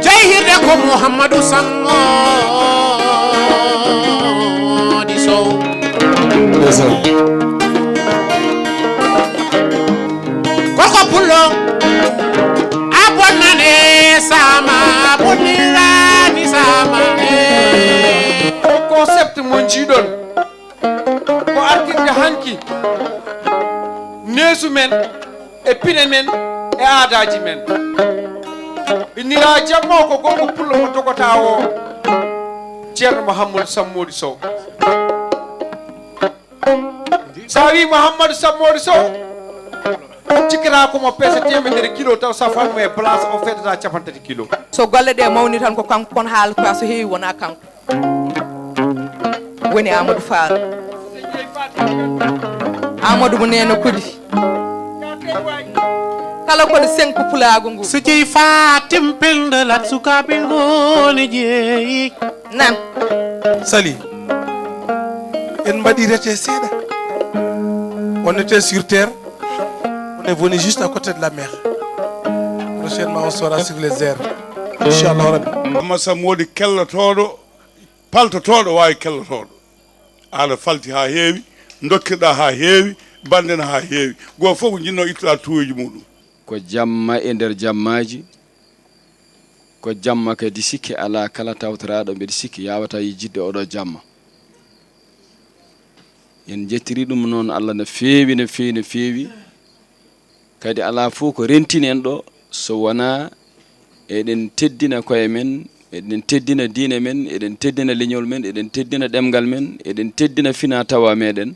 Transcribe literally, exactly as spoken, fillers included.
Jeyhirde ko Muhammadu Sammodi Sow. Ndeysaan. Gorko pullo, a bonnane sama, a bonnirani sama, eh. O concept mo njiiɗon ko artirde hanki neesu men e pine men e aadaaji men. Innira jamma o ko gorko pullo mo dogota o, Ceerno Mouhamadou Sammodi Sow. Sa wi Mouhamadou Sammodi Sow, cikkata ko mo peese temedere kilo taw safan mo e place o fedata capanɗe tati kilo. So golle ɗe mawni tan ko kanko, kono haala ko so heewi wona kanko. Woni Amadou Fall. Amadou mo Neena Kodi. Kala kono senku pulaagu ngu. So jeyi Fatim Penda lat sukaaɓe ngoni jeeyi. Nan. Sali, en mbaɗi rete seeɗa. On était sur terre, on est venu juste à côté de la mer. Prochainement, on sera sur les airs. Inchallah Rabbi. Amma Sammodi kellotooɗo, paltotooɗo waawi kellotooɗo. Aɗa falti haa heewi, dokkirɗa haa heewi, bannden haa heewi. Goo fof ko njinnoo ittuɗa tuuweeji muɗum. Ko jamma e nder jammaaji, ko jamma kadi sikke alaa kala tawtoraaɗo mbeɗa sikki yaawataa yejjitde oɗo jamma. En njettiri ɗum noon Allah no feewi, no feewi, no feewi. Kadi alaa fof ko rentini en ɗo so wonaa eɗen teddina koye men, eɗen teddina diine men, eɗen teddina leñol men, eɗen teddina ɗemngal men, eɗen teddina finaa tawaa meɗen.